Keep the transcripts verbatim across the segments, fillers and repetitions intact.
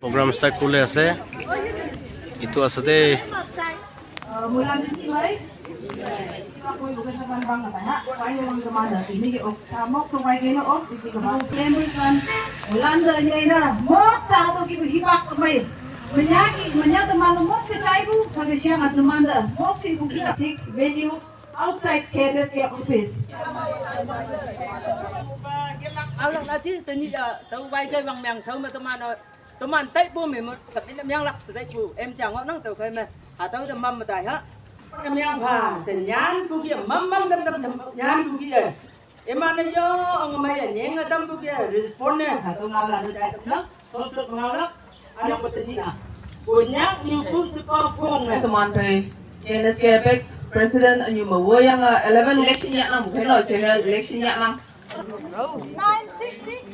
Program start kule ase. Itu ase de. Mulan ni mai. Kiba koi bukan teman bang apa ha? Koi orang teman dah. Ini ke ok. Mok so koi kena ok. Ini ke bang members dan Mulan dah ni na. Mok sa tu kiba hibak mai. Menyaki, menya teman mok si cai bu. Kagak siang teman dah. Mok si bu kita six venue outside K N S K office. Alang na chi tani ya tau bai kai bang miang sau ma teman. Teman tai bu me mo sap ni miang lak sa tai bu em chang nang tau kai me. Ha tau da mam ma tai ha. Miang pha sen nyan bu ki mam mam dam dam sam nyan bu ki e. Emana yo ang mai ya nyeng atam bu ki respond ne ha tau ngam la dai na. So so ngam la. Ano ko tadi na. Bunyak nyu bu se pa pong ne. Teman pai K N S K Apex President anyu ma wo yang eleven election ya nang bu kai no general election ya nang. Nine six six.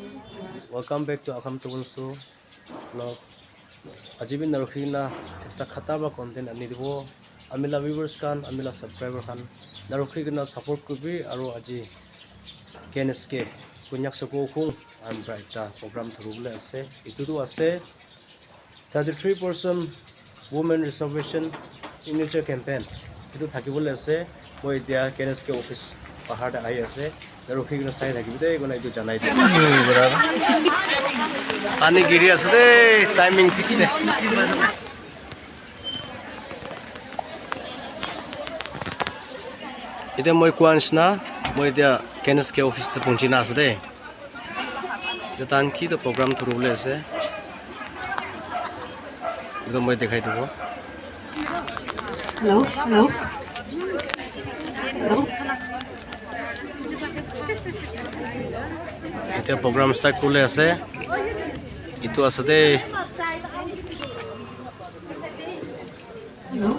Welcome back to Akham Tubun Su. Vlog. Aji bi narukhi na ekta khatarnak content ani dibo. Ami la viewers khan, ami la subscriber khan narukhi kena support kuribi aru aji K N S K Konyak Soko Khung ami pra ekta program thurubole ase. Itu tu ase thirty three percent women reservation signature campaign. Itu thakibole ase. Moi etia K N S K office bahar te ahi ase. Te rukhi kena sai thakibi de, koina etu janai de. Pani giri ase de, timing thik de. Etia moi koa nishina, moi etia K N S K office te punchi na ase de. Etu tahan ki toh program thuribole ase. Etu moi dekhai dibo. Hello, hello. Hello. Etia program start kuribole ase. Etu ase de. Hello.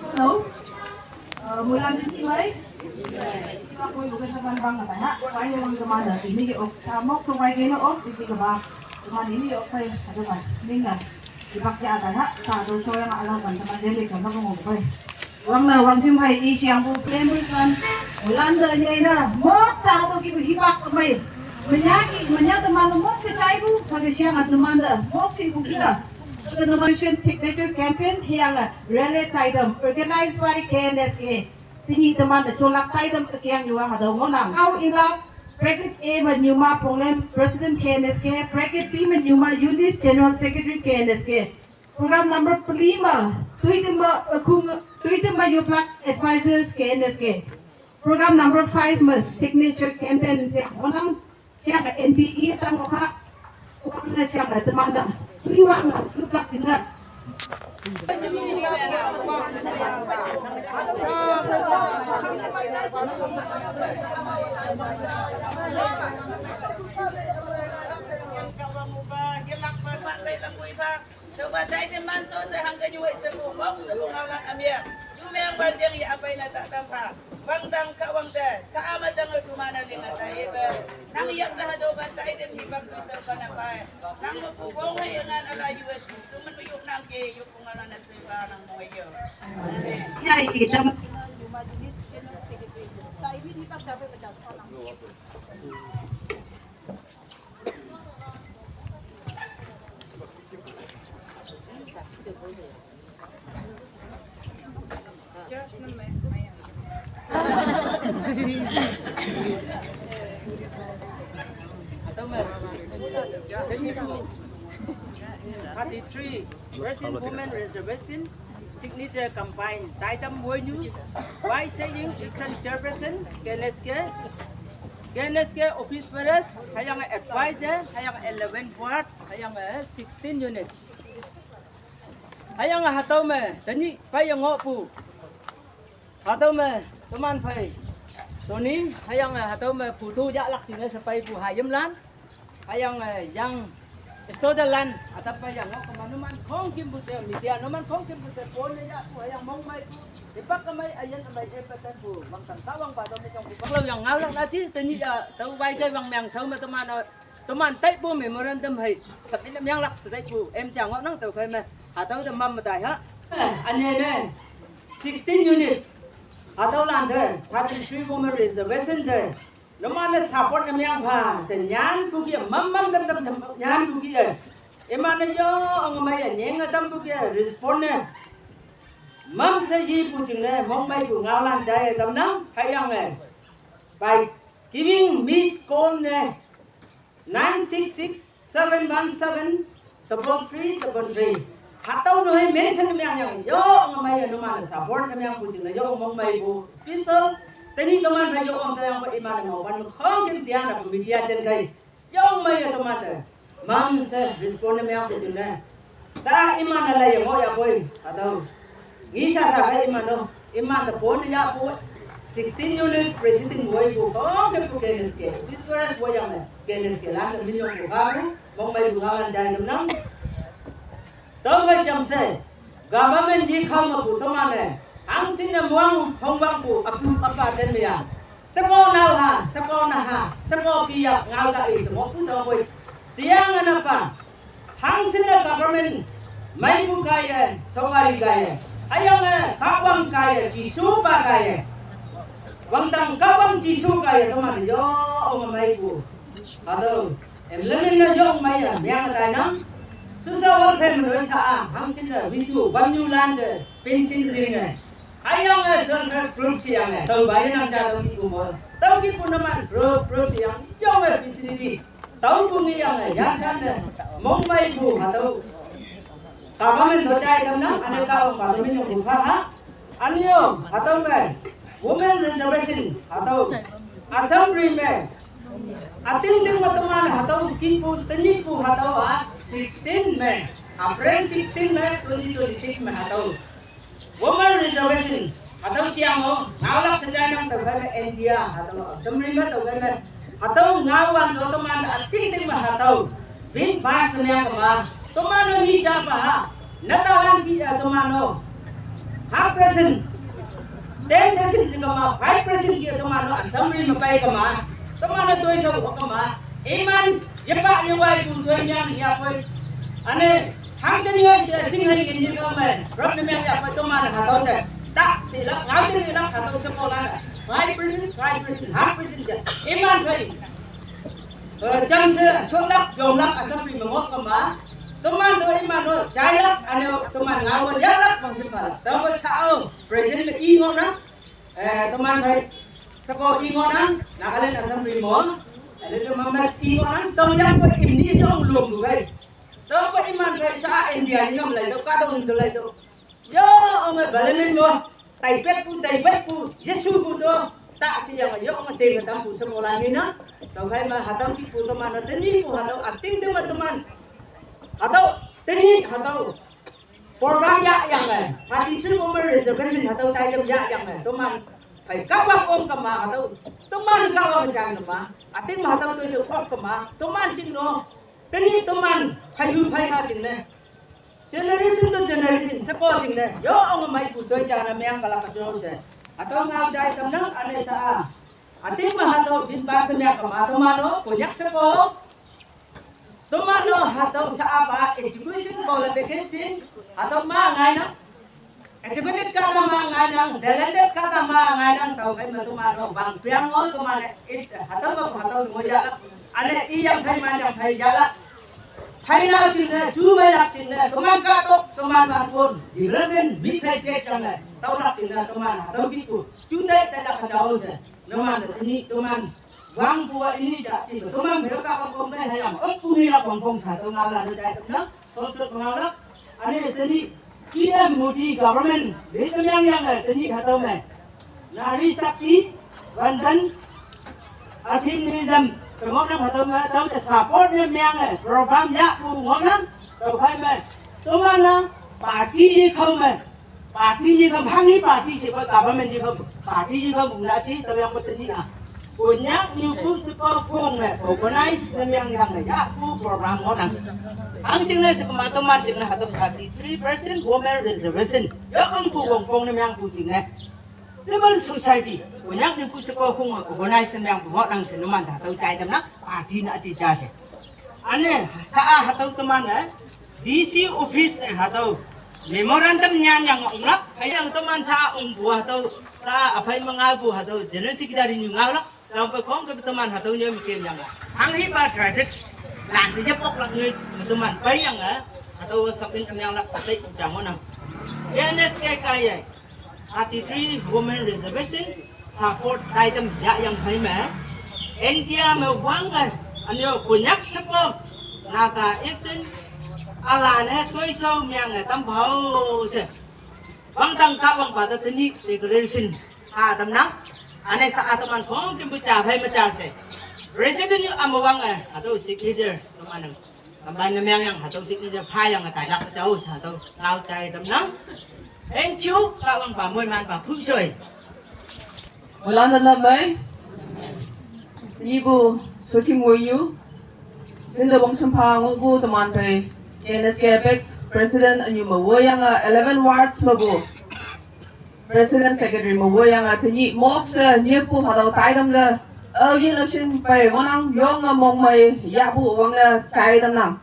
Hello. Uh, mula ni mai. Kita koi bukan teman bang apa ya? Koi orang teman dah. Ini ke ok. Tamok so koi kena ok. Ini ke ba. Teman ini ok koi. Ada ba. Ini enggak. Dipak ya ada ya. Satu so yang alam kan teman dia ni kan mau koi. Wang na wang chim hai i siang bu members lan. Landa nyai na mok sa to ki bu hipak mai. Menyaki, menyata malu mok si chai bu. Pakai siang at teman da. Mok si bu kila. The nomination signature campaign hiang a rally taidam organized by K N S K. Tini teman da cholak taidam kiang yuang ada ngonang. Au ila bracket A ma nyuma ponglem President K N S K, bracket B ma nyuma Eunice General Secretary K N S K. Program number three ma, tuitima, uh, kung, tuitima yuplak advisors K N S K. Program number five ma, signature campaign siang onang, siang N P E tang oka, oka siang teman da, tuiwang yuplak tinggal. Toba tai je man so se hang ka nyuwe se ku mok se ku ngau lak amia. Ju me ang ban deng ya apai na ta tam pha. Wang tang ka wang te. Sa ama tang tu mana ling a tai be. Nang yak ta ha do ban tai dem hi bak tu se ka na pai. Nang mo ku wong he yang an ala yu e si su man yu nang ke yu ku ngau na se ba nang mo yo. Ya i tam. Sa i bi ni ka cha pe ka cha pa nang. Thirty-three, Western Women Reservation, Signature Campaign, Taitam Woinu, Wai Seying, Dixon Chairperson, K N S K, K N S K Office Bearers, hayang advisor, hayang eleven ward, hayang sixteen unit. Hayang hatau me, tani pai yang ngopu. Hatau me, teman pai. Toni, hayang hatau me, putu ya lak tina sepai pu hayam lan. Hayang, eh, yang student lan, atap pa yang ngok kama numan kong kim bute, media numan kong kim bute, pon ya pu, hayang mong mai pu, ipak kamai ayan amai epatan pu, mang tang tawang pa dom itong pu. Baklo yang ngau lak nachi, tani ya, tau bai kai bang miang sau ma teman, eh, teman tai pu memorandum hai, sap ni miang lak sa tai pu, em chang ngok nang tau kai me, hatau da mam ma tai ha. Ane ne, sixteen unit, hatau lan de, thirty-three women reservation de. Numan ne support ne meng pha, se nyan pu ki, mam mam tam tam se nyan pu ki. Iman ne yo, ong mai ya, nyeng tam pu ki, respond ne. Mam se yi pu jing ne, mong mai pu ngao lan jai tam nang, hai yang ne. By giving miss call ne, nine six six seven one seven double three double three. Hatau no hai mention ne meng yang, yo, ong mai ya, numan ne support ne meng pu jing ne, yo, mong mai pu special. Teni kaman hai yo, ong ta yang pu iman ne mau ban khong kin tiang na pu media chen kai. Yong mai ya tomate. Mam se respond me aku tune. Sa iman ala ya mo ya koi. Atau. Ngisa sa kai iman no. Iman ta pon ya pu. Sixteen unit president woi pu. Kong ke pu K N S K. Business woi yang me. K N S K lan de minyo pu ha pu. Mong mai pu ngalan jai nam nam. Tong mai jam se. Government ji kham pu tomane. Ang sin na muang hong bang pu. Apu apa chen me ya. Seko nau ha, seko na ha, seko piyak ngau ta i seko pu tong boi. Tiang ana pa. Hang sin na government. Mai pu kaya, sokari kaya. Ayang eh, kawang kaya, Jisu pa kaya. Wang tang kawang Jisu kaya, tomate yo, ong mai pu. Aduh, em lemin na yo, ong mai ya, miang tai nang. Susa wal pen menoi sa a, hang sin na, witu, bam yu lan de, pension ring eh. Ayang eh, self help group siang eh. Tau bayan ang jatau ki pu mo. Tau ki pu naman, group, group siang. Yong eh, facilities. Tau pu ngi yang eh, yasan eh. Mong mai pu, hatau. Government to chai tam na, ane ka ong pa to min yung pu ha. Anyo, hatau me. Women reservation, hatau. Assembly me. Ating ting mataman, hatau ki pu, teni pu, hatau a, sixteen me. April sixteen me, twenty twenty-six me, hatau. Women reservation, hatau chiang o, ngaulak sa jai nang tau kai me India, hatau assembly me tau kai me, hatau ngauan do tomate ating ting me hatau, bin bas me kama, tomate ni ja pa ha, natalan ki ya tomate, half percent, ten percent si kama, five percent ki tomate assembly me pai kama, tomate toi sa kama, iman, yepa yewai ku toi nyang ya koi, ane, Hang ken yo se sing hai ken yo me. Rap ne meng ya pa tomate hatau de. Ta si la, ngau ken la hatau se ko la. Five percent, five percent, half percent je. Iman thai. Eh, jam se so lak, yong lak, assembly me ngok kama. Tomate to iman no, jai lak, ane tomate ngau ya lak, bang se pa. Tau ko chao, president me i ngok na. Eh, tomate thai. Seko i ngok na, Nagaland assembly mo. Ane tomate mas i ngok na, tau yang ko im ni yong lom du kai. Tong pa iman pa sa India ni ngam lai to, ka tong to lai to. Yo, ong e balemen mo. Tai pet pu, tai pet pu. Yesu pu to. Ta si yang yo, ong e te tam pu sa mo la ni na. Tau kai ma hatau ki pu tomate, teni pu hatau, ating te ma tomate. Hatau, teni hatau. Program ya yang e. Hati chu ko ma reservation hatau tai tem ya yang e. Tomate. Pai ka wa ong kama hatau. Tomate ka wa jang kama. Ating ma hatau to so ok kama. Tomate ching no. Teni tomate, phai hu phai ha jing ne. Generation to generation, seko jing ne. Yo, ong mai pu toi cha na meng kala ka jo se. Hatau ngau jai tam nang ane sa a. Ating ma hatau bin ba se meng kama tomate, ko jak seko. Tomate hatau sa a ba education qualification. Hatau ma ngai na. Educated kata ma ngai nang, talented kata ma ngai nang, tau kai ma tomate bang piang o tomate it, hatau ma hatau mo ya la. Ane i yang thai ma yang thai ya la. Thai na ching ne, chu mai lak ching ne, tomate ka tok, tomate ban pon. Development mi thai pek chang ne, tau lak ching ne, tomate hatau ki pu. Chu tai tai lak ka chao se. Tomate teni, tomate wang pu wa ini ja ti. Tomate ka ka pon ne, hai am. Ok pu ni la pon pon sa, tomate la ne jai na. So so tomate la. Ane teni P M Modi government, ni to yang yang eh, teni hatau me. Nari Shakti, Vandan, Atheism, semua nang hatau me, tau te support ne meng eh, program ya pu ngok nang, tau hai me. Tomate, party ye khau me. Party ye khau, hang hi party se ko government ye khau, party ye khau bung na chi, tau yang ko teni a. Konyak nyu pu se ko kong ne, organize ne meng yang ne, ya pu program ngok nang. Ang jing ne se ko ma tomate jing ne hatau thirty-three percent women reservation. Ya ang pu kong kong ne meng pu jing ne. Civil society, Konyak nyu pu se ko kong organize ne meng pu ngok nang se tomate hatau jai tam na, party na chi ja se. Ane, sa a hatau tomate, D C office ne hatau. Memorandum nyan yang ong lak, hai yang tomate sa ong pu hatau, sa a phai ma ngau pu hatau, General Secretary nyu ngau lak. Tang pe kong ke teman hatüo nyo mekem yang. Hanghipa traffic lan te jepok lak nyo teman pai yang, hatüo sakin emyang lak satai jang onang. N S K kaiye thirty-three Women Reservation support item ya yang hai me. India me wang eh, anyo Konyak sepo, Naga Eastern, ala ne toisao myang eh tamphao she. Wangdang Kahwang pa te tenyih declaration ha tamnang. Üne sa-a teman khongkümpu ja phei me ja she. President nyu ame wang eh, hatüo signature teman nang. Teman ne meng yang hatüo signature pha yang tailak jao she hatüo ngao jai tamnang. Thank you, Kahwang pa moiman pa phushoi. Moilan ne mei. Ipu shooting woiyu. Tinte wangshim pha ngohpu teman phei K N S K Apex President ünyu me woiyange eleven wards mepu President Secretary me woiyange tenyih mok she nyepu hatüo taitam te, ao yin üshin pei ngohnang yonge mongmei yahpu wangne jai tamnang.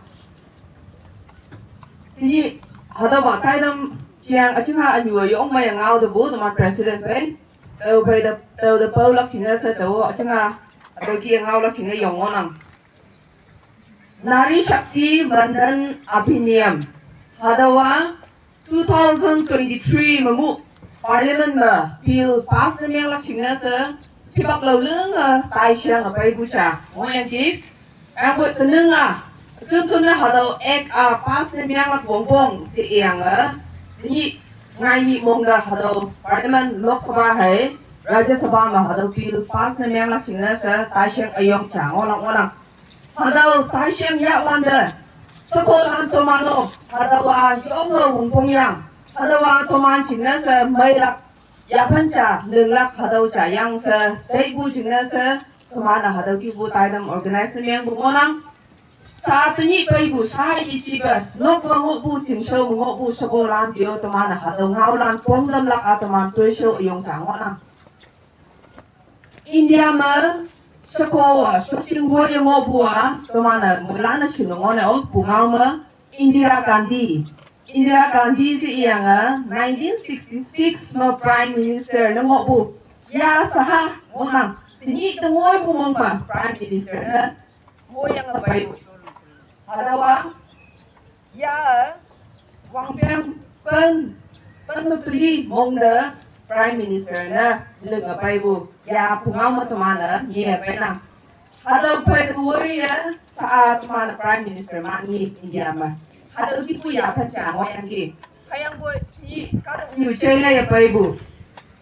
Tenyih hatüopa taitam jeng üjingha ünyu yongmei ngao tepu teman President phei, tao phei te, tao te paolak jingne she tao üjingha, hatüo ki ngaolak jingne yong ngohnang. Nari Shakti Vandan Adhiniyam. Hatüowa two thousand twenty-three mepu Parliament me bill pass ne menglak jingne she, hipak lao linge taishiang peipu ja ngohyangki. Angpoi tening-a, kümküm ne hatüo act-a pass ne menglak wongpong she iyange, tenyih ngai nyih mong te hatüo Parliament Lok Sabha hei Rajya Sabha me hatüo bill pass ne menglak jingne she taishiang üyong ja ngohlak ngohnang. Hatüo taishiang yahwante, shekolan toman-o, hatüowa yonge wongpong yang, hatüowa toman jingne she meilak, yaphan ja linglak hatüo ja yang she teipu jingne she, teman-e hatüo kipu taitam organize ne mengpu ngohnang. Sa tenyih peipu, sa yejipe, nok me ngohpu, chingshao me ngohpu shekolan te-o teman-e hatüo ngaolan pongtamlak-a teman toishao üyong ja ngohnang. India me sheko-a shooting woiye ngohpu-a teman-e moilan-e shinge ngohne-o pungao me Indira Gandhi. Indira Gandhi she iyange nineteen sixty-six me Prime Minister ne ngohpu ya shaha ngohnang. Tenyih te ngoipu mong me Prime Minister ne woiyange peipu. Hatüowa ya wangpeng pen, pen me peli mong te Prime Minister ne linge peipu ya pungao me teman-e nge peinang. Hatüo phei te woiye sa-a teman Prime Minister man ngi India me. Hatüo kipu yaphan ja ngohyangki. Hüyangpoi i kahtoknyu jeile ye peipu,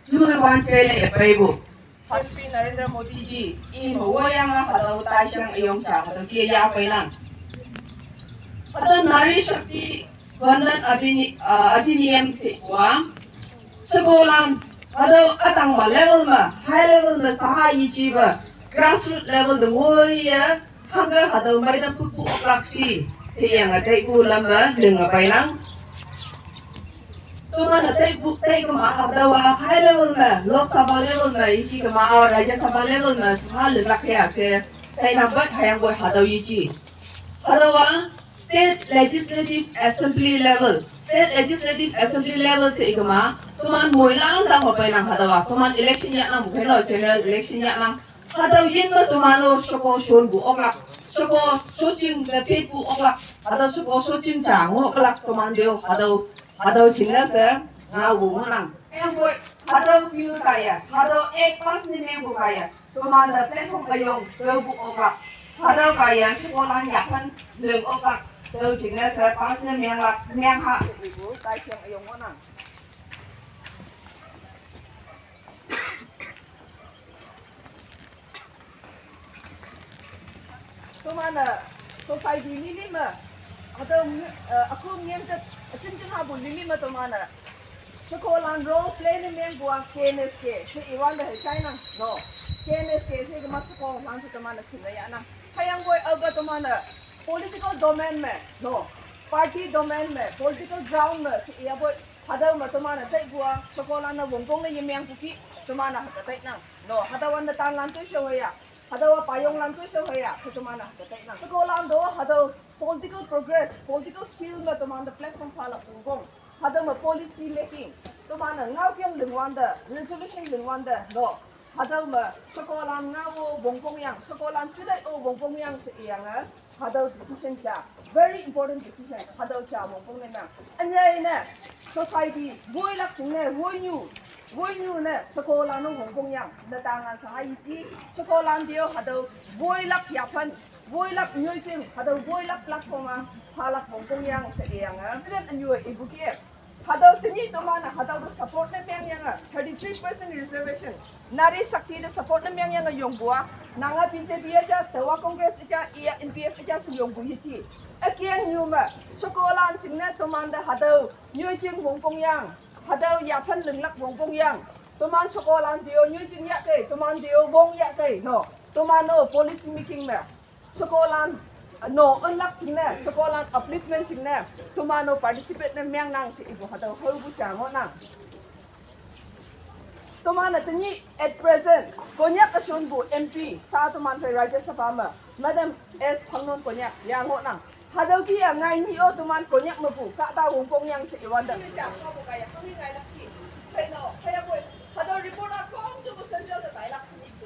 juwan jeile ye peipu, Shri Narendra Modi ji i me woiyange hatüo taishiang üyong ja hatüo ki ya peinang. Hatüo Nari Shakti Vandan Adhini-, ah, Adhiniyam shewa, shekolan, hatüo ütangpa level me, high level me shaha yejipe, grassroot level te woiye, hangke hatüo meite pukpu oklak shi, she iyange teipu lam me linge peinang. Toman-e teipu, tei kema hatüowa high level me, Lok Sabha level me yeji kema-a, Rajya Sabha level me shaha linglak ya she, teinang pei hüyangpoi hatüo yeji. Hatüowa State Legislative Assembly level, State Legislative Assembly level she ikema, toman moilan tangme peinang hatüowa, toman election yahnangpu khenoi, general election yahnang. Hatüo yin me toman-o sheko shonpu oklak, sheko shoching te petpu oklak, hatüo sheko shoching ja ngohlak toman te-o, hatüo, hatüo jingne she ngaopu ngohnang. Angpoi hatüo pu kaiye, hatüo act pass ne mengpu kaiye, tomante platform üyong tüopu oklak, hatüo kaiye shekolan yaphan ling oklak, tüo jingne she pass ne menglak, mengha ipu taishiang üyong ngohnang. Toman-e society lili me, hatüo nge-, eh, üküm ngem te, üjing jing hapu lili me toman-e shekolan role play ne mengpu-a K N S K she iwante hei jainang, no. K N S K she kema shekolan she toman-e shinne yahnang. Hüyangpoi aope toman-e political domain me, no, party domain me, political ground me she iyapoi, hatüo me toman-e taipu-a shekolan-e wongpong ne yemengpu ki, toman-e hüke tainang, no. Hatüowa netanlan toishao hüya, hatüowa payonglan toishao hüya she toman-e hüke tainang. Shekolan to hatüo political progress, political field me tomante platform phalak wongpong, hatüo me policy making, toman-e ngaokeng lingwante, resolution lingwante, no. Hatüo me, shekolan ngao wongpong yang, shekolan judai-o wongpong yang she iyange, hatüo decision ja, very important decision, hatüo ja wongpong ne nang. Ünyei ne, society, woilak jingne, woinyu, woinyu ne, shekolan-o wongpong yang, ne tangan sa haiji, shekolan te-o hatüo, woilak yaphan, woilak nyoijing, hatüo woilak lak koma, phalak wongpong yang she iyange. President anyu ipu ke. Hatüo tenyih toman-e hatüo te support ne mengyange, thirty-three percent reservation. Nari Shakti te support ne mengyange yongpu-a. Nange B J P ja, Tawa Congress ja, iya N P F ja she yongpu yeji. Ükengnyu me, shekolan jingne tomante hatüo, nyoijing wongpong yang, hatüo yaphan linglak wongpong yang. Toman shekolan te-o nyoijing yahkei, toman te-o wong yahkei, no. Toman-o policy making me. Shekolan, no, ünlak jingne, shekolan upliftment jingne, toman-o participate ne mengnang she ipu hatüo haopu ja ngohnang. Toman-e tenyih at present, Konyak üshonpu M P, sa toman phei Rajya Sabha me, Madam S Phangnon Konyak, ya ngohnang. Hatüo ki-a ngai nyih-o toman Konyak mepu, kahta wongpong yang she iwante. Hatüo report-a khongkümpu central te tailak,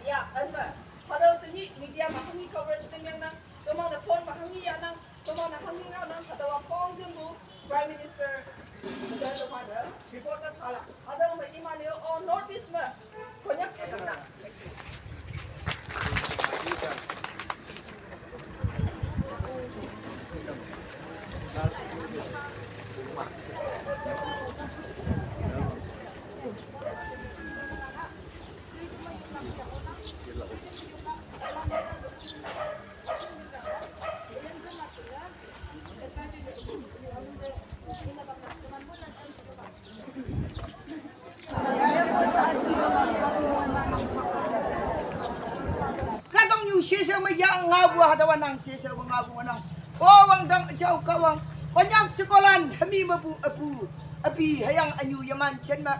ya, answer. Hatüo tenyih media me hanghi coverage ne mengnang, toman-e phone me hanghi yahnang, toman-e hanghi ngaonang, hatüowa khongkümpu Prime Minister, hatüo toman-e report ne phalak. Hatüo me iman-e all North East me, Konyak ke nang. Kahtoknyu sheshe me ya ngaopu hatüowa nang sheshe me ngaopu nang. O wangdang jao Kahwang. Konyak shekolan hemi mepu üpu, üpi hüyange ünyu yeman jen me.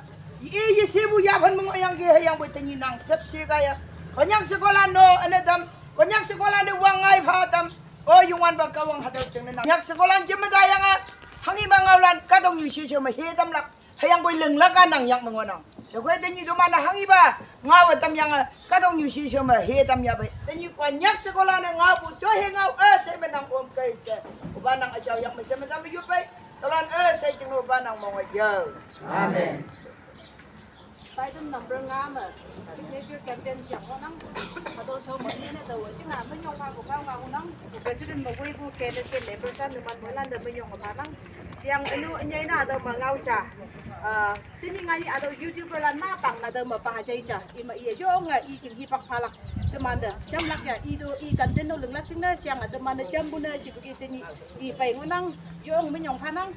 Ye yeshepu yaphan me ngohyangki hüyangpoi tenyih nang sepshe kaiye. Konyak shekolan no üne tam. Konyak shekolan te wang ngai pha tam. O Youngwanpa Kahwang hatüo jingne nang. Konyak shekolan jemme tayange. Hanghi me ngaolan kahtoknyu sheshe me he tamlak. Hüyangpoi linglak-a nang yak me ngohnang. Tüokhei tenyih toman-e hanghipa ngao tamyange, kahtoknyu sheshe me he tam yahpei. Tenyih Konyak shekolan-e ngaopu, to he ngao üshei me nang omkei she. Opa nang üjao yak me she me tam yupei. Tolan üshei jing opa nang mongwe yo. Amen. Item number nga me, signature campaign jang ngohnang. Hatüo shao me ne taowe shinga minyong phapu ngao ngao ngohnang. President me woipu candidate labour sa numan moilan te minyong phanang. Shiang ünu ünyei na hatüo me ngao ja. Ah, tenyih ngani hatüo YouTuber lan ma pang hatüo me pa jai ja. Ima iye yonge i jing hipak phalak. Temante jamlak ya, i to i content no linglak jingne, shiang temante jampu ne shipu ki tenyih i pei ngohnang, yong minyong phanang.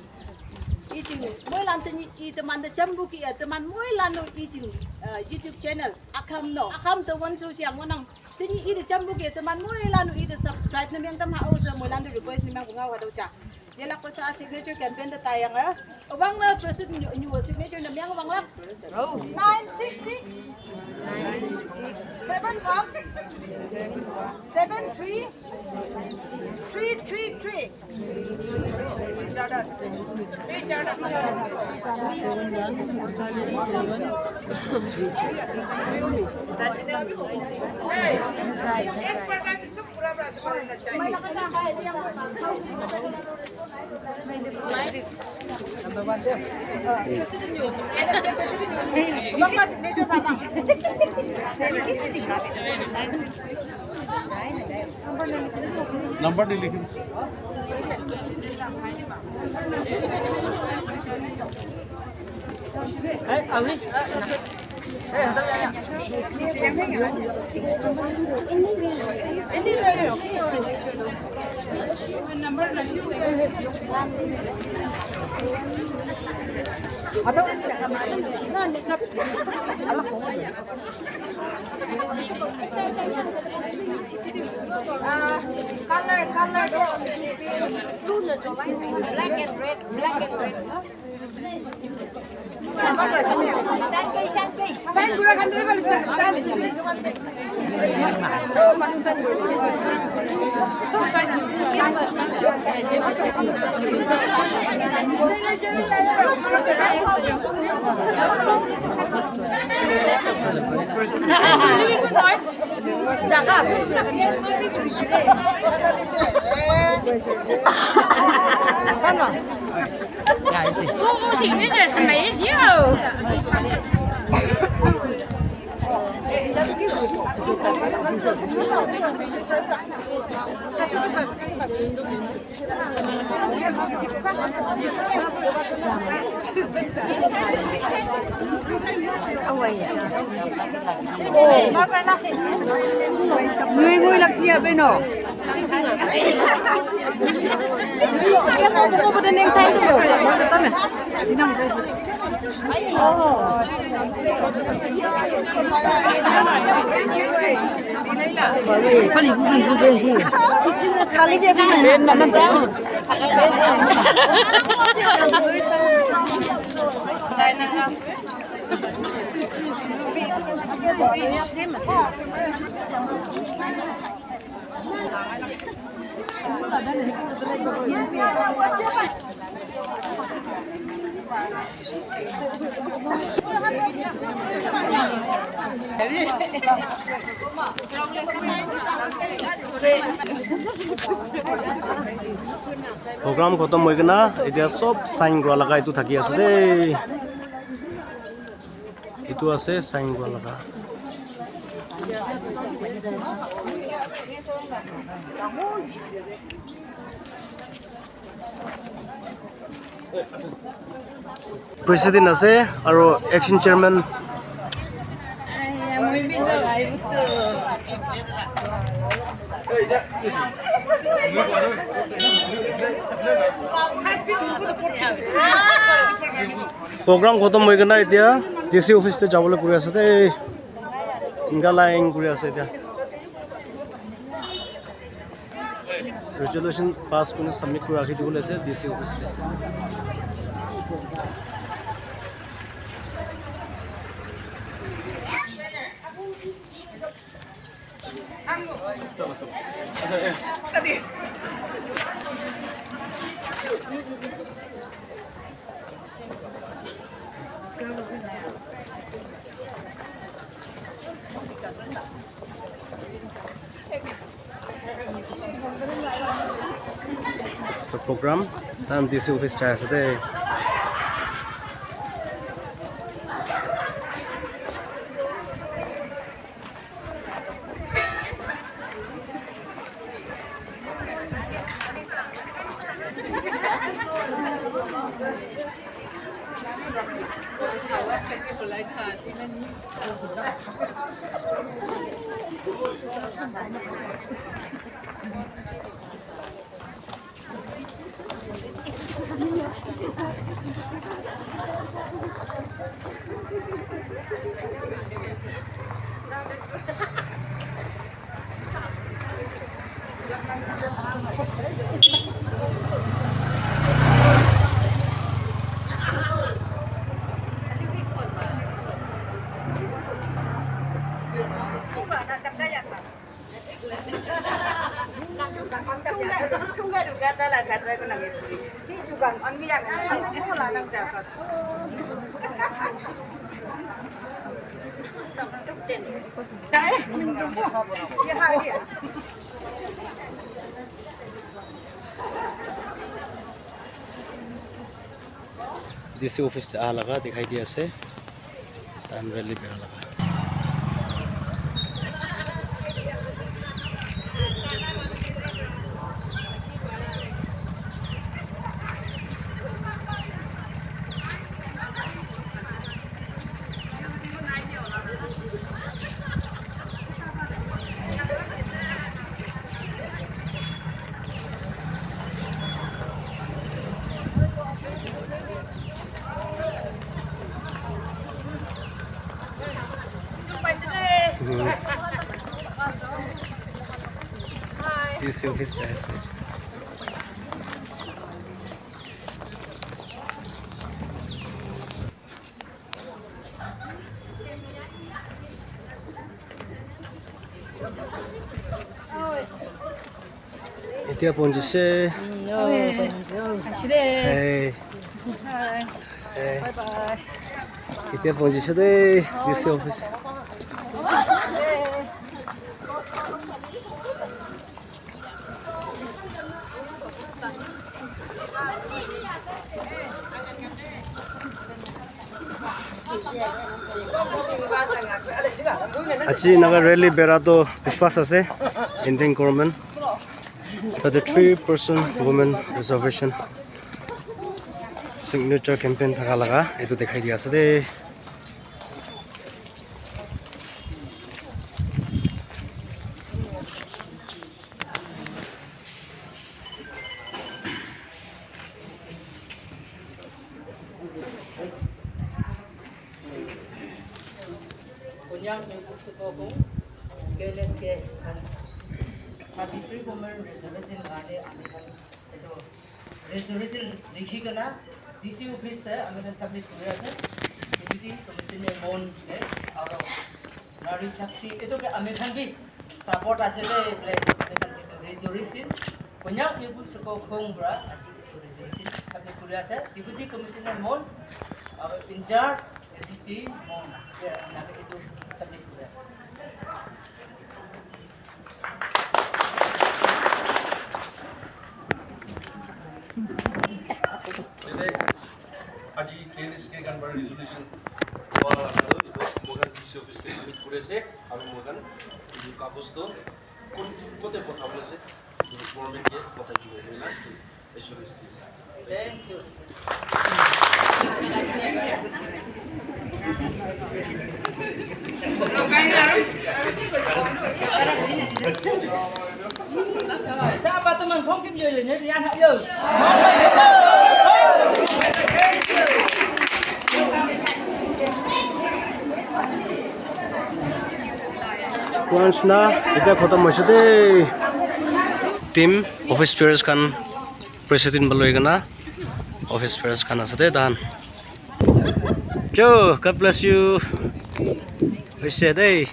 I jing moilan tenyih i temante jampu ki, eh, teman moilan-o i jing, eh, YouTube channel, Akham no, Akham te wonshu shiang ngohnang. Tenyih i te jampu ki teman moilan-o i te subscribe ne meng tam ha, o she moilan te request ne mengpu ngao hatüo ja. Yelakpe sa signature campaign te taiyange. Wang ne president nyu, nyu signature ne meng wanglak. Nine six six, seven one, seven three, three three three. Number नहीं लिखे। Color, color, black and red, black and red. Ngui ngui lak sia beno. Program khotom hoi kena, etia sob sign kura laga etu thaki ase de. Etu ase sign kura laga. President ase aro acting chairman. Program khotom hoi kena etia D C office te jabole kuri ase de. Inga line kuri ase etia. Resolution pass kurina submit kuri rakhi dibole ase D C office te. Program, tahan D C office jai ase de. D C office te aha laga dikhai di ase. Tahan rally bera laga. D C office jai ase. Tia ponjise. Hey. Hey. Tia ponjise de D C office. Aji Naga rally bera to biswas ase Indian government. Tate three percent women reservation signature campaign thaka laga etu dikhai di ase de. Konyak Newport Sukokung, K L S K, thirty-three women reservation garde ami khan etu reservation likhi kena D C office te ami khan submit kuri ase. Deputy Commissioner Mon te aro Nari Shakti etu ke ami khan bi support ase de ble reservation Konyak Newport Sukokung para resolution submit kuri ase. Deputy Commissioner Mon, aro in charge A D C Mon, ya, na ke itu submit kuri ase. Ede, aji K L S K khan para resolution wala ase, itu moikhan D C office ke submit kuri ase, aru moikhan itu kagos to kun kote potha bole ase, itu government ke pothai dibo koina assurance di ase. Thank you. Koa nishina, etia khatam hoise de. Team, office bearers khan, president para loi kena, office bearers khan ase de tahan. Jo, God bless you. Hoise de.